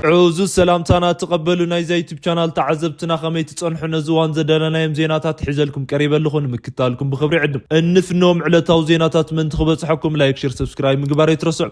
ዕዙዝ ሰላምታና ተቐበሉ ናይዛ ዩቱብ ቻናል ተዓዘብትና፣ ከመይ ትጸንሑ? ነዚ እዋን ዘዳለናዮም ዜናታት ሒዘልኩም ቀሪበ ኣለኹ፣ ንምክታልኩም ብኽብሪ ዕድም። እንፍኖም ዕለታዊ ዜናታት ምእንቲ ክበጽሐኩም ላይክ፣ ሼር፣ ሰብስክራይብ ምግባር ኣይትረስዑ።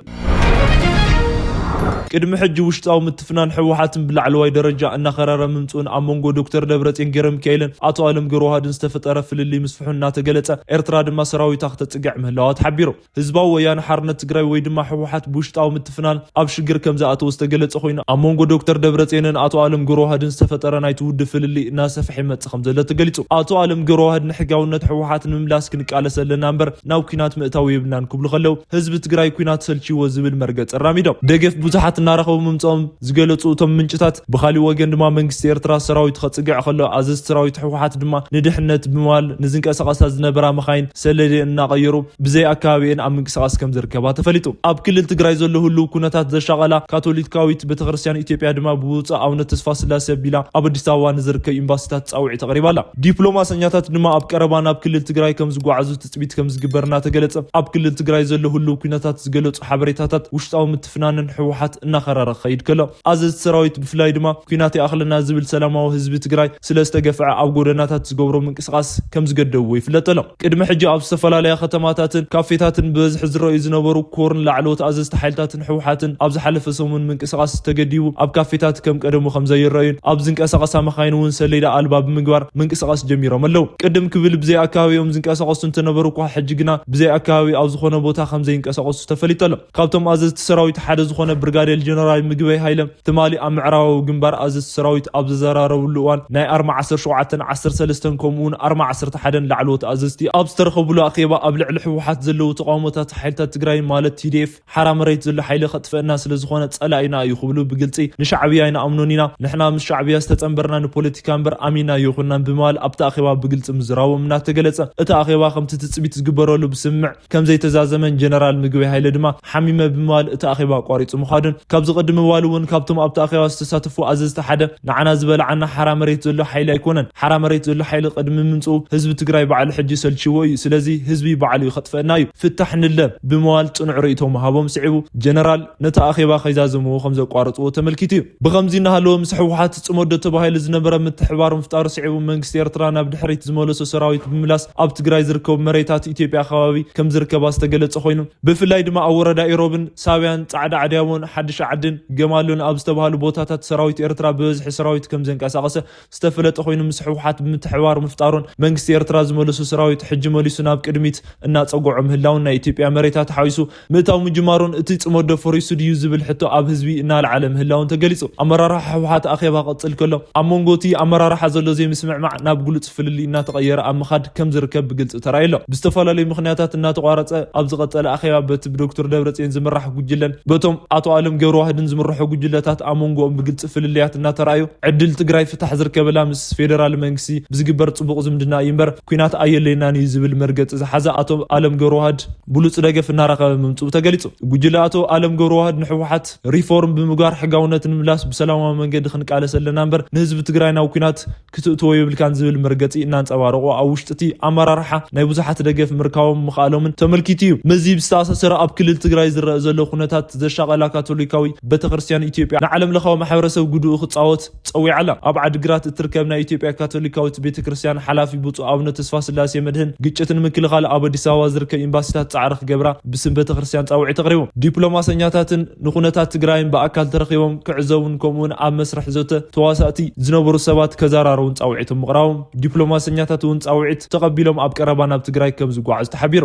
ቅድሚ ሕጂ ውሽጣዊ ምትፍናን ህወሓትን ብላዕለዋይ ደረጃ እናኸረረ ምምጽኡን ኣብ መንጎ ዶክተር ደብረጽዮን ገብረሚካኤልን ኣቶ ኣለም ገብረዋህድን ዝተፈጠረ ፍልልይ ምስፍሑ እናተገለጸ፣ ኤርትራ ድማ ሰራዊታ ክተጽግዕ ምህላዋ ተሓቢሩ። ህዝባዊ ወያነ ሓርነት ትግራይ ወይ ድማ ህወሓት ብውሽጣዊ ምትፍናን ኣብ ሽግር ከም ዝኣተወ ዝተገለጸ ኮይኑ፣ ኣብ መንጎ ዶክተር ደብረጽዮንን ኣቶ ኣለም ገብረዋህድን ዝተፈጠረ ናይቲ ውድብ ፍልልይ እናሰፍሐ ይመጽእ ከም ዘሎ ተገሊጹ። ኣቶ ኣለም ገብረዋህድ ንሕጋውነት ህወሓት ንምምላስ ክንቃለስ ኣለና እምበር ናብ ኲናት ምእታው የብልናን ክብሉ ከለው፣ ህዝቢ ትግራይ ኲናት ሰልችዎ ዝብል መርገጽ ኣራሚዶም። ደገፍ ብዙሓት እናረኸቡ ምምጽኦም ዝገለጹ እቶም ምንጭታት፣ ብኻሊእ ወገን ድማ መንግስቲ ኤርትራ ሰራዊት ከጽግዕ ከሎ፣ ኣዘዝቲ ሰራዊት ህወሓት ድማ ንድሕነት ብምባል ንዝንቀሳቐሳ ዝነበራ መኻይን ሰለደ እናቐየሩ ብዘይ ኣካባቢኤን ኣብ ምንቅስቓስ ከም ዝርከባ ተፈሊጡ። ኣብ ክልል ትግራይ ዘሎ ህልው ኩነታት ዘሻቐላ ካቶሊካዊት ቤተክርስትያን ኢትዮጵያ ድማ ብብፁዕ ኣቡነ ተስፋ ስላሴ ኣቢላ ኣብ ኣዲስ ኣበባ ንዝርከብ ኤምባሲታት ጻውዒት ኣቕሪባ ኣላ። ዲፕሎማሰኛታት ድማ ኣብ ቀረባ ናብ ክልል ትግራይ ከም ዝጓዓዙ ትጽቢት ከም ዝግበር እናተገለጸ፣ ኣብ ክልል ትግራይ ዘሎ ህልው ኩነታት ዝገለጹ ሓበሬታታት ውሽጣዊ ምትፍናንን ህወሓት እናኸረረ ክኸይድ ከሎ፣ ኣዘዝቲ ሰራዊት ብፍላይ ድማ ኲናት ይኣኽለና ዝብል ሰላማዊ ህዝቢ ትግራይ ስለ ዝተገፍዐ ኣብ ጎደናታት ዝገብሮ ምንቅስቓስ ከም ዝገደብዎ ይፍለጥ ኣሎ። ቅድሚ ሕጂ ኣብ ዝተፈላለያ ከተማታትን ካፌታትን ብበዝሒ ዝረኣዩ ዝነበሩ ኮርን ላዕለዎት ኣዘዝቲ ሓይልታትን ህወሓትን ኣብ ዝሓለፈ ሰሙን ምንቅስቓስ ተገዲቡ ኣብ ካፌታት ከም ቀደሙ ከም ዘይረኣዩን ኣብ ዝንቀሳቐሳ መኻይን እውን ሰሌዳ ኣልባ ብምግባር ምንቅስቓስ ጀሚሮም ኣለዉ። ቅድም ክብል ብዘይ ኣካባቢኦም ዝንቀሳቐሱ እንተነበሩ እኳ፣ ሕጂ ግና ብዘይ ኣካባቢ ኣብ ዝኾነ ቦታ ከም ዘይንቀሳቐሱ ተፈሊጡ ኣሎ። ካብቶም ኣዘዝቲ ሰራዊት ሓደ ዝኾነ ብርጋዴር ጀነራል ምግበይ ሃይለ ትማሊ ኣብ ምዕራባዊ ግንባር ኣዘዝቲ ሰራዊት ኣብ ዘዘራረብሉ እዋን፣ ናይ ኣርማ ዓሰርተ ሸውዓተን ዓሰርተ ሰለስተን ከምኡ እውን ኣርማ ዓሰርተ ሓደን ላዕለዎት ኣዘዝቲ ኣብ ዝተረኸብሉ ኣኼባ፣ ኣብ ልዕሊ ህወሓት ዘለዉ ተቃውሞታት ሓይልታት ትግራይ ማለት ቲ ዲ ኤፍ ሓራ መሬት ዘሎ ሓይሊ ከጥፍአና ስለ ዝኾነ ጸላኢና እዩ ክብሉ ብግልጺ፣ ንሻዕብያ ኣይንኣምኖን ኢና፣ ንሕና ምስ ሻዕብያ ዝተጸንበርና ንፖለቲካ እምበር ኣሚና ኣይኮንናን ብምባል ኣብቲ ኣኼባ ብግልጺ ምዝራቦም እናተገለጸ፣ እቲ ኣኼባ ከምቲ ትጽቢት ዝግበረሉ ብስምምዕ ከም ዘይተዛዘመን ጀነራል ምግበይ ሃይለ ድማ ሓሚመ ብምባል እቲ ኣኼባ ኣቋሪጹ ምዃዱን፣ ካብዚ ቅድሚ እዋን እውን ካብቶም ኣብቲ ኣኼባ ዝተሳተፉ ኣዘዝቲ ሓደ፣ ንዓና ዝበልዓና ሓራ መሬት ዘሎ ሓይሊ ኣይኮነን፣ ሓራ መሬት ዘሎ ሓይሊ ቅድሚ ምምጽኡ ህዝቢ ትግራይ ባዕሉ ሕጂ ሰልችዎ እዩ፣ ስለዚ ህዝቢ ባዕሉ እዩ ከጥፈአና እዩ፣ ፍታሕ ንለ ብምባል ጽኑዕ ርእይቶ ምሃቦም ስዒቡ ጀነራል ነቲ ኣኼባ ከይዛዘምዎ ከም ዘቋረጽዎ ተመልኪቱ እዩ። ብኸምዚ እናሃለወ ምስ ህወሓት ጽመዶ ተባሂሉ ዝነበረ ምትሕባር ምፍጣሩ ስዒቡ መንግስቲ ኤርትራ ናብ ድሕሪት ዝመለሶ ሰራዊት ብምምላስ ኣብ ትግራይ ዝርከቡ መሬታት ኢትዮጵያ ከባቢ ከም ዝርከባ ዝተገለጸ ኮይኑ፣ ብፍላይ ድማ ኣብ ወረዳ ኢሮብን ሳብያን ጻዕዳ ዓድያቦን ሓድሽ ዓድን ገማሎን ኣብ ዝተባሃሉ ቦታታት ሰራዊት ኤርትራ ብበዝሒ ሰራዊት ከም ዘንቀሳቐሰ ዝተፈለጠ ኮይኑ፣ ምስ ህወሓት ብምትሕባር ምፍጣሩን መንግስቲ ኤርትራ ዝመለሱ ሰራዊት ሕጂ መሊሱ ናብ ቅድሚት እናጸግዖ ምህላውን ናይ ኢትዮጵያ መሬታት ሓዊሱ ምእታው ምጅማሩን እቲ ጽመዶ ፈሪሱ ድዩ ዝብል ሕቶ ኣብ ህዝቢ እናለዓለ ምህላውን ተገሊጹ። ኣመራርሓ ህወሓት ኣኼባ ክቕጽል ከሎ፣ ኣብ መንጎ እቲ ኣመራርሓ ዘሎ ዘይምስምዕማዕ ናብ ግሉጽ ፍልልይ እናተቐየረ ኣብ ምኻድ ከም ዝርከብ ብግልጺ ተራእዩ ኣሎ። ብዝተፈላለዩ ምኽንያታት እናተቋረጸ ኣብ ዝቐጸለ ኣኼባ፣ በቲ ብዶክተር ደብረጽዮን ዝምራሕ ጉጅለን በቶም ኣቶ ኣለም ገብረዋህድን ዝምርሑ ጉጅለታት ኣብ መንጎኦም ብግልጺ ፍልልያት እናተራእዩ፣ ዕድል ትግራይ ፍታሕ ዝርከበላ ምስ ፌደራል መንግስቲ ብዝግበር ጽቡቕ ዝምድና እዩ እምበር፣ ኲናት ኣየለየናን እዩ ዝብል መርገጺ ዝሓዘ ኣቶ ኣለም ገብረዋህድ ብሉጽ ደገፍ እናረኸበ ምምጽኡ ተገሊጹ። ጉጅለ ኣቶ ኣለም ገብረዋህድ ንህወሓት ሪፎርም ብምግባር ሕጋውነት ንምምላስ ብሰላማዊ መንገዲ ክንቃለስ ኣለና እምበር፣ ንህዝቢ ትግራይ ናብ ኲናት ክትእትዎ የብልካን ዝብል መርገጺ እናንጸባረቑ፣ ኣብ ውሽጢ እቲ ኣመራርሓ ናይ ብዙሓት ደገፍ ምርካቦም ምኽኣሎምን ተመልኪቱ እዩ። ምስዚ ብዝተኣሳሰረ፣ ኣብ ክልል ትግራይ ዝረአ ዘሎ ኩነታት ዘሻቐላ ካቶሊካዊ ቤተክርስትያን ኢትዮጵያ ንዓለም ለኻዊ ማሕበረሰብ ግድኡ ክጻወት ጸዊዓ ኣላ። ኣብ ዓዲግራት እትርከብ ናይ ኢትዮጵያ ካቶሊካዊት ቤተክርስትያን ሓላፊ ብፁዕ ኣቡነ ተስፋ ስላሴ መድህን፣ ግጭት ንምክልኻል ኣብ ኣዲስ ኣበባ ዝርከብ ኤምባሲታት ጻዕሪ ክገብራ ብስም ቤተክርስትያን ጻውዒት ኣቕሪቦም። ዲፕሎማሰኛታትን ንኩነታት ትግራይን ብኣካል ተረኺቦም ክዕዘቡን ከምኡውን ኣብ መስርሕ ዘተ ተዋሳእቲ ዝነበሩ ሰባት ከዘራረቡን ጻውዒቶም ምቕራቦም፣ ዲፕሎማሰኛታት እውን ጻውዒት ተቐቢሎም ኣብ ቀረባ ናብ ትግራይ ከም ዝጓዓዙ ተሓቢሩ።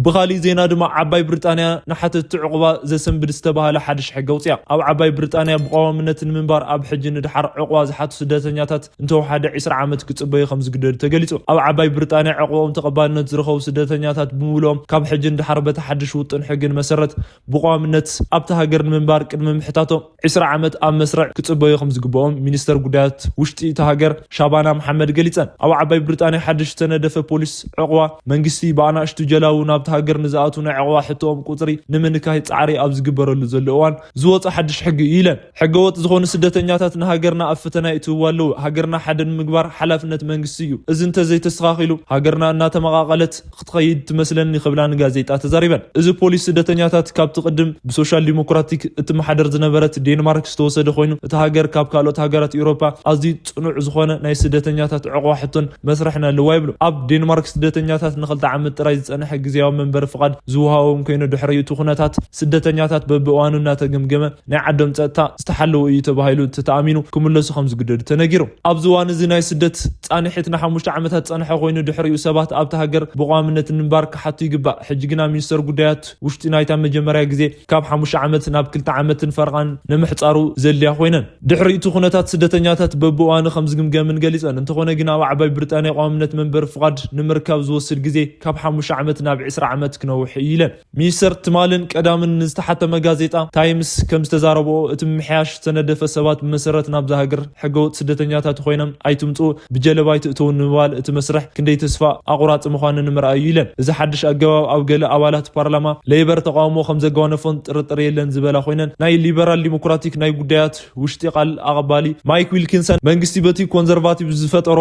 ብኻሊእ ዜና ድማ፣ ዓባይ ብሪጣንያ ንሓተትቲ ዕቑባ ዘሰንብድ ዝተባህለ ሓድሽ ሕጊ ኣውፅያ። ኣብ ዓባይ ብሪጣንያ ብቐዋምነት ንምንባር ኣብ ሕጂ ንድሓር ዕቑባ ዝሓቱ ስደተኛታት እንተወሓደ ዕስራ ዓመት ክጽበዩ ከም ዝግደዱ ተገሊጹ። ኣብ ዓባይ ብሪጣንያ ዕቑቦም ተቐባልነት ዝረኸቡ ስደተኛታት ብምሉኦም ካብ ሕጂ ንድሓር በቲ ሓድሽ ውጥን ሕግን መሰረት ብቐዋምነት ኣብታ ሃገር ንምንባር ቅድሚ ምሕታቶም ዕስራ ዓመት ኣብ መስርዕ ክጽበዩ ከም ዝግብኦም ሚኒስተር ጉዳያት ውሽጢ እታ ሃገር ሻባና መሓመድ ገሊጸን። ኣብ ዓባይ ብሪጣንያ ሓድሽ ዝተነደፈ ፖሊስ ዕቑባ መንግስቲ ብኣናእሽቱ ጀላቡ ናብ ኣብቲ ሃገር ንዝኣትዉ ናይ ዕቑባ ሕቶኦም ቁፅሪ ንምንካይ ፃዕሪ ኣብ ዝግበረሉ ዘሎ እዋን ዝወፀ ሓድሽ ሕጊ እዩ ኢለን። ሕገወጥ ዝኾኑ ስደተኛታት ንሃገርና ኣብ ፈተና ይእትውዋ ኣለዉ። ሃገርና ሓደ ንምግባር ሓላፍነት መንግስቲ እዩ። እዚ እንተዘይተስተኻኺሉ ሃገርና እናተመቓቐለት ክትኸይድ ትመስለኒ ክብላ ንጋዜጣ ተዛሪበን። እዚ ፖሊስ ስደተኛታት ካብቲ ቅድም ብሶሻል ዲሞክራቲክ እትመሓደር ዝነበረት ዴንማርክ ዝተወሰደ ኮይኑ እቲ ሃገር ካብ ካልኦት ሃገራት ኤውሮፓ ኣዝዩ ጽኑዕ ዝኾነ ናይ ስደተኛታት ዕቑባ ሕቶን መስርሕን ኣለዋ ይብሉ። ኣብ ዴንማርክ ስደተኛታት ንክልተ ዓመት ጥራይ ዝጸንሐ ግዜያዊ መንበሪ ፍቓድ ዝወሃቦም ኮይኑ ድሕሪ እቲ ኩነታት ስደተኛታት በብእዋኑ እናተገምገመ ናይ ዓዶም ጸጥታ ዝተሓለወ እዩ ተባሂሉ ተተኣሚኑ ክምለሱ ከም ዝግደዱ ተነጊሩ። ኣብዚ እዋን እዚ ናይ ስደት ጻንሒት ንሓሙሽተ ዓመታት ጸንሐ ኮይኑ ድሕሪኡ ሰባት ኣብቲ ሃገር ብቋምነት ንምንባር ክሓቱ ይግባእ። ሕጂ ግና ሚኒስተር ጉዳያት ውሽጢ ናይታ መጀመርያ ግዜ ካብ ሓሙሽተ ዓመት ናብ ክልተ ዓመትን ፈርቓን ንምሕጻሩ ዘድልያ ኮይነን። ድሕሪ እቲ ኩነታት ስደተኛታት በብእዋኑ ከም ዝግምገምን ገሊጸን። እንተኾነ ግን ኣብ ዓባይ ብሪጣንያ ቋምነት መንበሪ ፍቓድ ንምርካብ ዝወስድ ግዜ ካብ ሓሙሽተ ዓመት ናብ ዕስራ ዓመት ክነውሕ እዩ ኢለን። ሚኒስተር ትማልን ቀዳምን ንዝተሓተመ ጋዜጣ ታይምስ ከም ዝተዛረበኦ እቲ ምምሕያሽ ዝተነደፈ ሰባት ብመሰረት ናብዛ ሃገር ሕገወጥ ስደተኛታት ኮይኖም ኣይትምፅኡ ብጀለባ ኣይትእተው ንምባል እቲ መስርሕ ክንደይ ተስፋ ኣቑራፂ ምዃኑ ንምርኣይ እዩ ኢለን። እዚ ሓድሽ ኣገባብ ኣብ ገለ ኣባላት ፓርላማ ሌበር ተቃውሞ ከም ዘጓነፎን ጥርጥር የለን ዝበላ ኮይነን ናይ ሊበራል ዲሞክራቲክ ናይ ጉዳያት ውሽጢ ቃል ኣቐባሊ ማይክ ዊልኪንሰን መንግስቲ በቲ ኮንዘርቫቲቭ ዝፈጠሮ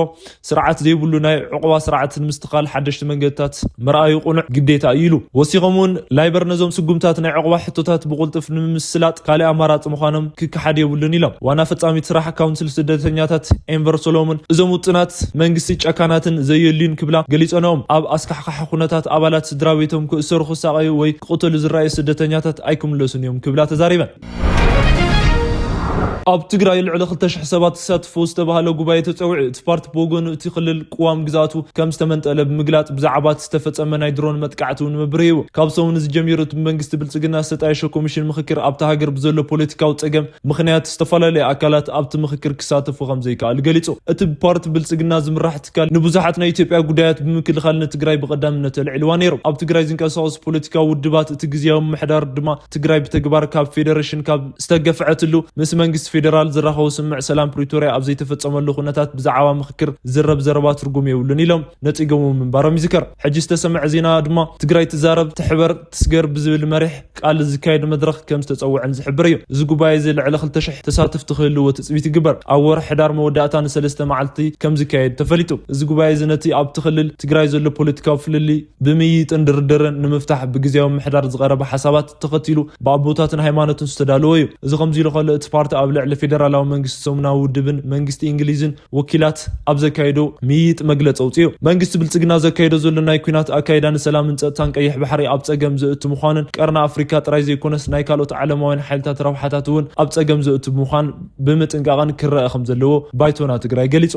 ስርዓት ዘይብሉ ናይ ዕቑባ ስርዓት ንምስትኻል ሓደሽቲ መንገድታት ምርኣዩ ቁኑዕ ግዴታ እዩ ኢሉ። ወሲኾም እውን ላይበር ነዞም ስጉምታት ናይ ዕቑባ ሕቶታት ብቁልጥፍ ንምስላጥ ካልእ ኣማራፂ ምዃኖም ክከሓድ የብሉን ኢሎም። ዋና ፈጻሚት ስራሕ ካውንስል ስደተኛታት ኤንቨር ሶሎሞን እዞም ውጥናት መንግስቲ ጨካናትን ዘየልዩን ክብላ ገሊጸንኦም። ኣብ ኣስካሕካሒ ኩነታት ኣባላት ስድራ ቤቶም ክእሰሩ ክሳቐዩ ወይ ክቕተሉ ዝረኣዩ ስደተኛታት ኣይክምለሱን እዮም ክብላ ተዛሪበን። ኣብ ትግራይ ልዕሊ ክልተ ሽሕ ሰባት ክሳተፉ ዝተባህለ ጉባኤ ተፀዊዑ። እቲ ፓርቲ ብወገኑ እቲ ክልል ቅዋም ግዝኣቱ ከም ዝተመንጠለ ብምግላፅ ብዛዕባ እቲ ዝተፈፀመ ናይ ድሮን መጥቃዕቲ እውን መብርሂ ሂቡ። ካብ ሰሙን እዚ ጀሚሩ እቲ ብመንግስቲ ብልፅግና ዝተጣየሸ ኮሚሽን ምክክር ኣብቲ ሃገር ብዘሎ ፖለቲካዊ ፀገም ምክንያት ዝተፈላለዩ ኣካላት ኣብቲ ምክክር ክሳተፉ ከም ዘይከኣሉ ገሊፁ። እቲ ብፓርቲ ብልፅግና ዝምራሕ ትካል ንብዙሓት ናይ ኢትዮጵያ ጉዳያት ብምክልኻል ንትግራይ ብቐዳምነት ኣልዒልዋ ነይሩ። ኣብ ትግራይ ዝንቀሳቐሱ ፖለቲካዊ ውድባት እቲ ግዝያዊ ምምሕዳር ድማ ትግራይ ብተግባር ካብ ፌደሬሽን ካብ ዝተገፍዐትሉ ምስ መንግስቲ ፌደራል ዝራኸቡ ስምምዕ ሰላም ፕሪቶርያ ኣብ ዘይተፈጸመሉ ኩነታት ብዛዕባ ምክክር ዝረብ ዘረባ ትርጉም የብሉን ኢሎም ነጺጎም ምንባሮም ይዝከር። ሕጂ ዝተሰምዐ ዜና ድማ ትግራይ ትዛረብ፣ ትሕበር፣ ትስገር ብዝብል መሪሕ ቃል ዝካየድ መድረኽ ከም ዝተጸውዐን ዝሕብር እዩ። እዚ ጉባኤ እዚ ልዕሊ ክልተ ሽሕ ተሳተፍቲ ክህልዎ ትጽቢት ይግበር። ኣብ ወርሒ ሕዳር መወዳእታ ንሰለስተ መዓልቲ ከም ዝካየድ ተፈሊጡ። እዚ ጉባኤ እዚ ነቲ ኣብቲ ክልል ትግራይ ዘሎ ፖለቲካዊ ፍልልይ ብምይይጥን ድርድርን ንምፍታሕ ብግዝያዊ ምምሕዳር ዝቐረበ ሓሳባት ተኸቲሉ ብኣቦታትን ሃይማኖትን ዝተዳለወ እዩ። እዚ ከምዚ ኢሉ ከሎ እቲ ፓርቲ ኣብ ልዕሊ ፌደራላዊ መንግስቲ ሰሙናዊ ውድብን መንግስቲ እንግሊዝን ወኪላት ኣብ ዘካየዶ ምይይጥ መግለፂ ኣውፅኡ። መንግስቲ ብልፅግና ዘካየዶ ዘሎ ናይ ኲናት ኣካይዳ ንሰላምን ፀጥታን ቀይሕ ባሕሪ ኣብ ፀገም ዘእቱ ምዃኑን ቀርኒ ኣፍሪካ ጥራይ ዘይኮነስ ናይ ካልኦት ዓለማውያን ሓይልታት ረብሓታት እውን ኣብ ፀገም ዘእቱ ምዃን ብምጥንቃቕን ክረአ ከም ዘለዎ ባይቶና ትግራይ ገሊፁ።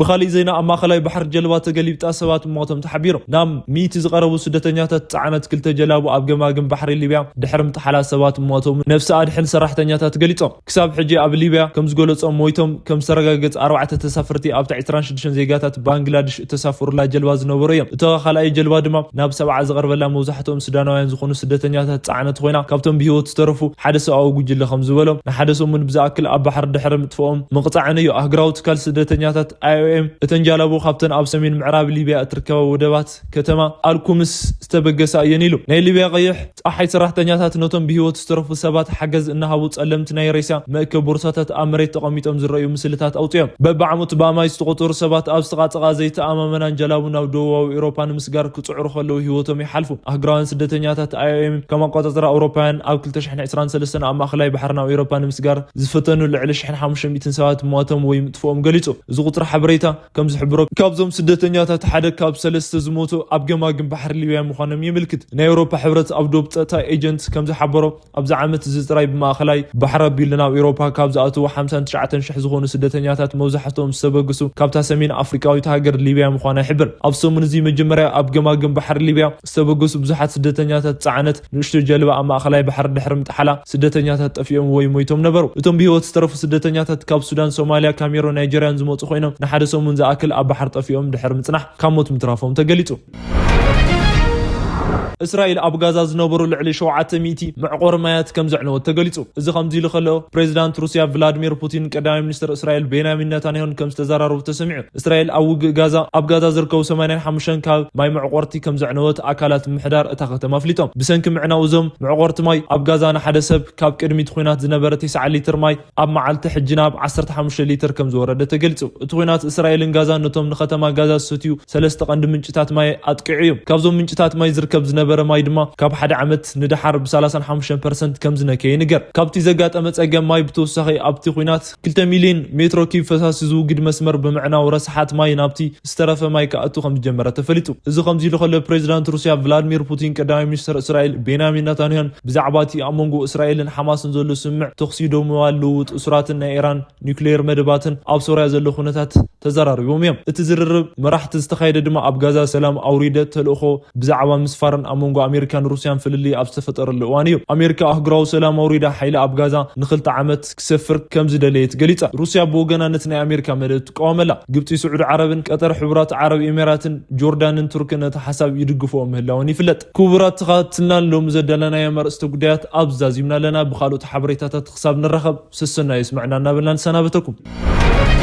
ብኻሊእ ዜና ኣብ ማእኸላይ ባሕሪ ጀልባ ተገሊብጣ ሰባት ሞቶም ተሓቢሮም። ናብ ሚእቲ ዝቐረቡ ስደተኛታት ፃዕነት ክልተ ጀላቡ ኣብ ገማግም ባሕሪ ሊብያ ድሕሪ ምጥሓላ ሰባት ሞቶም ነፍሲ ኣድሕን ሰራሕተኛታት ገሊፆም። ክሳብ ሕጂ ኣብ ሊብያ ከም ዝገለፆም ሞይቶም ከም ዝተረጋገፀ ኣርባዕተ ተሳፈርቲ ኣብታ ዕስራን ሽዱሽተን ዜጋታት ባንግላድሽ እተሳፈሩላ ጀልባ ዝነበሩ እዮም። እታ ካልኣይ ጀልባ ድማ ናብ ሰብዓ ዝቐርበላ መብዛሕትኦም ሱዳናውያን ዝኾኑ ስደተኛታት ፃዕነት ኮይና ካብቶም ብህይወት ዝተረፉ ሓደ ሰብኣዊ ጉጅለ ከም ዝበሎም ንሓደ ሰሙን ብዝኣክል ኣብ ባሕሪ ድሕሪ ምጥፍኦም ምቕፃዕን እዩ። ኣህጉራዊ ትካል ስደተኛታት ኣይ ኦ ኤም እተን ጃላቡ ካብተን ኣብ ሰሜን ምዕራብ ሊብያ እትርከባ ወደባት ከተማ ኣልኩምስ ዝተበገሳ እየን ኢሉ። ናይ ሊብያ ቀይሕ ፀሓይ ሰራሕተኛታት ነቶም ብህይወት ዝተረፉ ሰባት ሓገዝ እናሃቡ ጸለምቲ ናይ ሬሳ መእከቢ ቦርሳታት ኣብ መሬት ተቐሚጦም ዝረኣዩ ምስልታት ኣውፅኦም። በብዓመቱ ብኣማይ ዝተቖፀሩ ሰባት ኣብ ዝጥቓፀቓ ዘይተኣማመናን ጀላቡ ናብ ደቡባዊ ኤውሮፓ ንምስጋር ክፅዕሩ ከለዉ ህይወቶም ይሓልፉ። ኣህጉራውያን ስደተኛታት ኣይ ኦ ኤም ከም ኣቆፃፅራ ኣውሮፓውያን ኣብ ክልተ ሽሕን ዕስራን ሰለስተን ኣብ ማእኸላይ ባሕሪ ናብ ኤውሮፓ ንምስጋር ዝፈተኑ ልዕሊ ሽሕን ሓሙሽተ ሚእትን ሰባት ሞቶም ወይ ምጥፍኦም ገሊፁ። እዚ ቁፅሪ ሓበሬታ ከም ዝሕብሮ ካብዞም ስደተኛታት ሓደ ካብ ሰለስተ ዝሞቱ ኣብ ገማግም ባሕሪ ሊብያ ምዃኖም የመልክት። ናይ ኤውሮፓ ሕብረት ኣብ ዶብ ፀጥታ ኤጀንት ከም ዝሓበሮ ኣብዚ ዓመት እዚ ጥራይ ብማእኸላይ ባሕሪ ኣቢሉ ናብ ኤውሮፓ ካብ ዝኣተዉ ሓምሳን ትሽዓተን ሽሕ ዝኾኑ ስደተኛታት መብዛሕትኦም ዝተበገሱ ካብታ ሰሜን ኣፍሪቃዊት ሃገር ሊብያ ምዃና ይሕብር። ኣብ ሰሙን እዚ መጀመርያ ኣብ ገማግም ባሕሪ ሊብያ ዝተበገሱ ብዙሓት ስደተኛታት ጻዕነት ንእሽቶ ጀልባ ኣብ ማእኸላይ ባሕሪ ድሕሪ ምጥሓላ ስደተኛታት ጠፊኦም ወይ ሞይቶም ነበሩ። እቶም ብህይወት ዝተረፉ ስደተኛታት ካብ ሱዳን፣ ሶማልያ፣ ካሜሮን፣ ናይጀርያን ዝመጹ ኮይኖም ንሓደ ሰሙን ዝኣክል ኣብ ባሕሪ ጠፊኦም ድሕሪ ምጽናሕ ካብ ሞት ምትራፎም ተገሊጹ። እስራኤል ኣብ ጋዛ ዝነበሩ ልዕሊ ሸውዓተ ሚእቲ መዕቆሪ ማያት ከም ዘዕነወት ተገሊጹ። እዚ ከምዚ ኢሉ ከሎ፣ ፕሬዚዳንት ሩስያ ቭላድሚር ፑቲን ቀዳማይ ሚኒስትር እስራኤል ቤንያሚን ነታንያሁን ከም ዝተዘራረቡ ተሰሚዑ። እስራኤል ኣብ ውግእ ጋዛ፣ ኣብ ጋዛ ዝርከቡ ሰማንያን ሓሙሽተን ካብ ማይ መዕቆርቲ ከም ዘዕነወት ኣካላት ምሕዳር እታ ከተማ ኣፍሊጦም። ብሰንኪ ምዕናው እዞም መዕቆርቲ ማይ ኣብ ጋዛ ንሓደ ሰብ ካብ ቅድሚት ኹናት ዝነበረ ተስዓ ሊትር ማይ ኣብ መዓልቲ ሕጂ ናብ ዓሰርተ ሓሙሽተ ሊትር ከም ዝወረደ ተገሊጹ። እቲ ኹናት እስራኤልን ጋዛን ነቶም ንከተማ ጋዛ ዝሰትዩ ሰለስተ ቀንዲ ምንጭታት ማይ ኣጥቂዑ እዩ። ካብዞም ምንጭታት ማይ ዝርከብ ዝነበረ ማይ ድማ ካብ ሓደ ዓመት ንደሓር ብ ሰላሳን ሓሙሽተን ፐርሰንት ከም ዝነከየ ይንገር። ካብቲ ዘጋጠመ ጸገም ማይ ብተወሳኺ ኣብቲ ኹናት ክልተ ሚልዮን ሜትሮ ኪብ ፈሳሲ ዝውግድ መስመር ብምዕናው ረስሓት ማይ ናብቲ ዝተረፈ ማይ ክኣቱ ከም ዝጀመረ ተፈሊጡ። እዚ ከምዚ ኢሉ ከሎ ፕሬዚዳንት ሩስያ ቭላድሚር ፑቲን ቀዳማይ ሚኒስትር እስራኤል ቤንያሚን ናታንያሁን ብዛዕባ እቲ ኣብ መንጎ እስራኤልን ሓማስን ዘሎ ስምምዕ ተኹሲ ደው ምባል ልውውጥ እሱራትን ናይ ኢራን ኒውክሌር መደባትን ኣብ ሶርያ ዘሎ ኩነታት ተዘራሪቦም እዮም። እቲ ዝርርብ መራሕቲ ዝተኻየደ ድማ ኣብ ጋዛ ሰላም ኣውሪደ ተልእኾ ብዛዕባ ምስፋርን ኣብ መንጎ ኣሜሪካን ሩስያን ፍልልይ ኣብ ዝተፈጠረሉ እዋን እዩ። ኣሜሪካ ኣህጉራዊ ሰላም ኣውሪዳ ሓይሊ ኣብ ጋዛ ንክልተ ዓመት ክሰፍር ከም ዝደለየት ገሊጻ። ሩስያ ብወገና ነቲ ናይ ኣሜሪካ መደብ ትቃወመላ። ግብጺ፣ ስዑዲ ዓረብን ቀጠር፣ ሕቡራት ዓረብ ኤሚራትን ጆርዳንን ቱርክን ነቲ ሓሳብ ይድግፍኦ ምህላወን ይፍለጥ። ክቡራት ተኸታተልትና፣ ሎሚ ዘዳለናዮ ኣርእስተ ጉዳያት ኣብዚ ዛዚምና ኣለና። ብኻልኦት ሓበሬታታት ክሳብ ንራኸብ ሰሰናዩ ይስመዕና እናበልና ንሰናበተኩም።